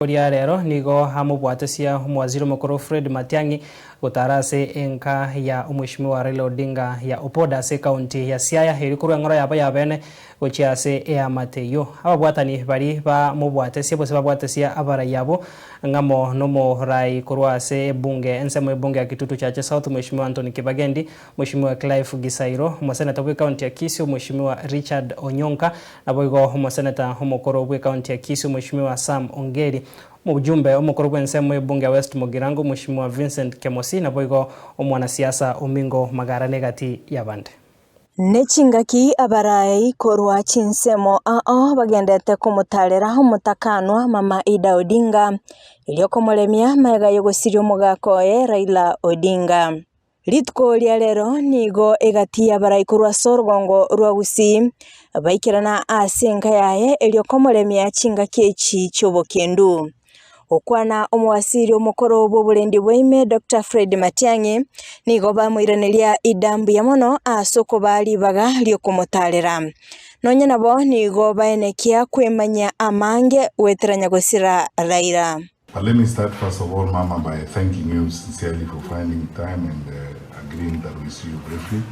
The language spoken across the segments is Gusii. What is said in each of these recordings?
Ria rero nigo amobwatesia omowaziri omokoro Fred Matiang'i gotara ase enka ya omweshimiwa Raila Odinga ya Opoda ase ekaunti ya Siaya erio korwa eng'oro yabo ya bene gochia ase eamate eyio. Ababwatani baria bamobwatesie gose babwatesia abarai abwo ng'amo nomorai korwa ase ebunge ensemo y'ebunge ya Kitutu Chache South Mweshimiwa Anthony Kibagendi, Mweshimiwa Clive Gisairo, omoseneta bw'ekaunti ya Kisii Omweshimiwa Richard Onyonka, Naboigo omoseneta omokoro bw'ekaunti ya Kisii Omweshimiwa Sam Ongeri, omojumbe omokoro bw'ensemo y'ebunge ya West Mugirango Omweshimiwa Vincent Kemosi naboigo omwanasiasa Omingo Magara negati y'abande. Ne chingaki abarai korwa chinsemo ao bagendete komotarera omotakanwa Mama Ida Odinga, erio komoremia magega y'ogosiria omogaka oye Raila Odinga. Rituko ria rero nigo egati y'abarai korwa ase orogongo rwa Gusii baikerana ase enka yaye erio komoremia chingaki echi chi'obokendu. Gokwana omowasiri omokoro bw'oborendi bwa ime Doctor Fred Matiang'i nigo bamoiraneria Ida mbuya mono ase okobaa ribaga riokomotarera. Nonye nabo nigo baenekia kwemanyia amange goeteranya gosira Raila. But let me start first of all mama by thanking you sincerely for finding time and uh, agreeing that we see you briefly.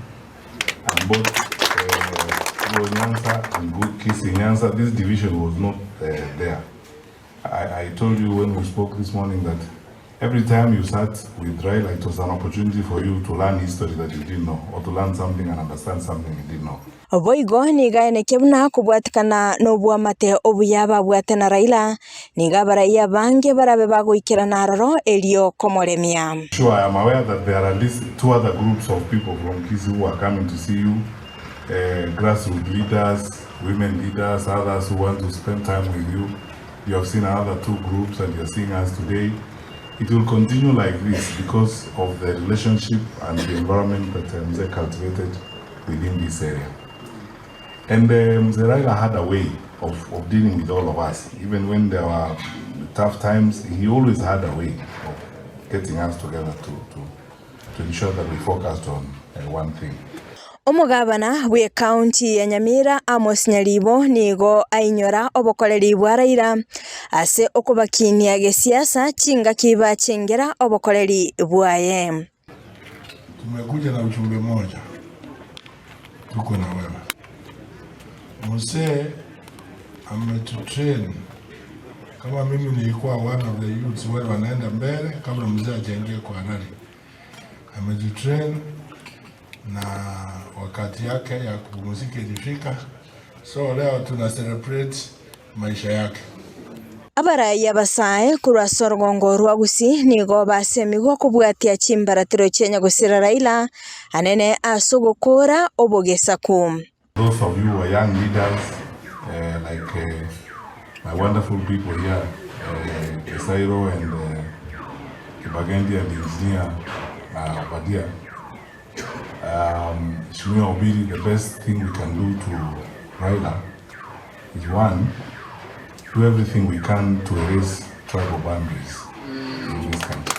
And both uh, Luo Nyanza and Kisii Nyanza, this division was not uh, there. I, I told you when we spoke this morning that every time you sat with Raila, it was an opportunity for you to learn history that you didn't know or to learn something and understand something you didn't know. Boigo nigo aenekia buna kobwatekana nobwamate obuya babwate na Raila, nigo abarai abange barabe bagoikerana aroro erio komoremia. Sure, I am aware that there are at least two other groups of people from Kisii who are coming to see you, uh, grassroots leaders, women leaders, others who want to spend time with you. You have seen another two groups and you're seeing us today. It will continue like this because of the relationship and the environment that uh, Mzee cultivated within this area. And uh, Mzee Raila had a way of, of dealing with all of us. Even when there were tough times, he always had a way of getting us together to, to, to ensure that we focused on uh, one thing. Omogabana bw'Ekaunti ya Nyamira Amos Nyaribo nigo ainyora obokoreri bwa Raila ase okobakinia gesiasa chingaki bachengera obokoreri bwaye. Tumekuja na ujumbe moja, tuko na wewe. Mzee ametutrain kama mimi nilikuwa one of the youths wale wanaenda mbele kabla mzee ajaingia kwa rally. Ametutrain na wakati yake ya kupumzika ilifika, so leo tuna celebrate maisha yake. Abarai abasae korwa ase orogongo rwa Gusii nigo basemigwe kobwatia chimbaratero chia nyagosira Raila anene ase ogokora obogesaku. Those of you who are young leaders, uh, like uh, my wonderful people here, uh, Kesairo and uh, Kibagendi and Engineer uh, Obadia, Mheshimiwa Obiri, the best thing we can do to Raila is one, do everything we can to erase tribal boundaries in this country.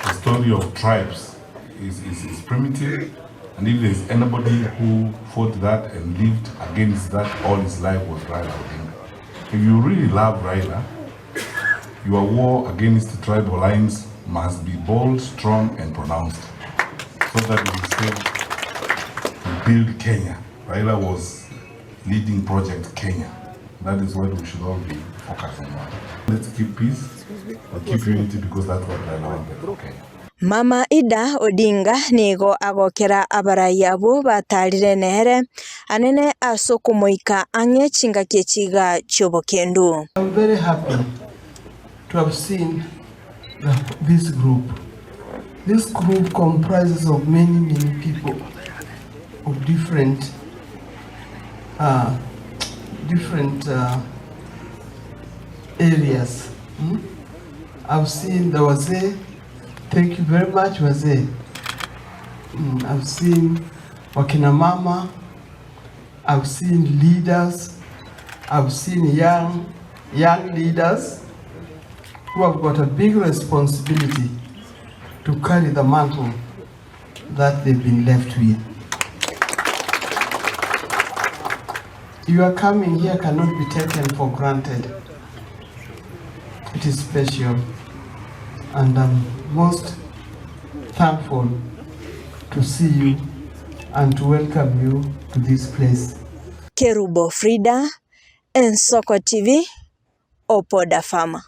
The story of tribes is, is, is primitive, and if there's anybody who fought that and lived against that all his life was Raila Odinga. If you really love Raila, your war against the tribal lines must be bold, strong, and pronounced so that we save, we build Kenya. Raila was leading Project Kenya. That is what we should all be focusing on. Let's keep peace, but keep unity because that's what Raila wanted for Kenya. Mama Ida Odinga nigo agokera abarai abwo batarire nere anene ase okomoika ang'e chingaki echiga chi'obokendu. I'm very happy to have seen this group. This group comprises of many, many people of different, different areas. I've seen the Wazee. Thank you very much, Wazee. I've seen Wakina Mama. I've seen leaders. I've seen young leaders who have got a big responsibility to carry the mantle that they've been left with. Your coming here cannot be taken for granted. It is special and I'm most thankful to see you and to welcome you to this place. Kerubo Frida, Ensoko TV, Opoda Farmer.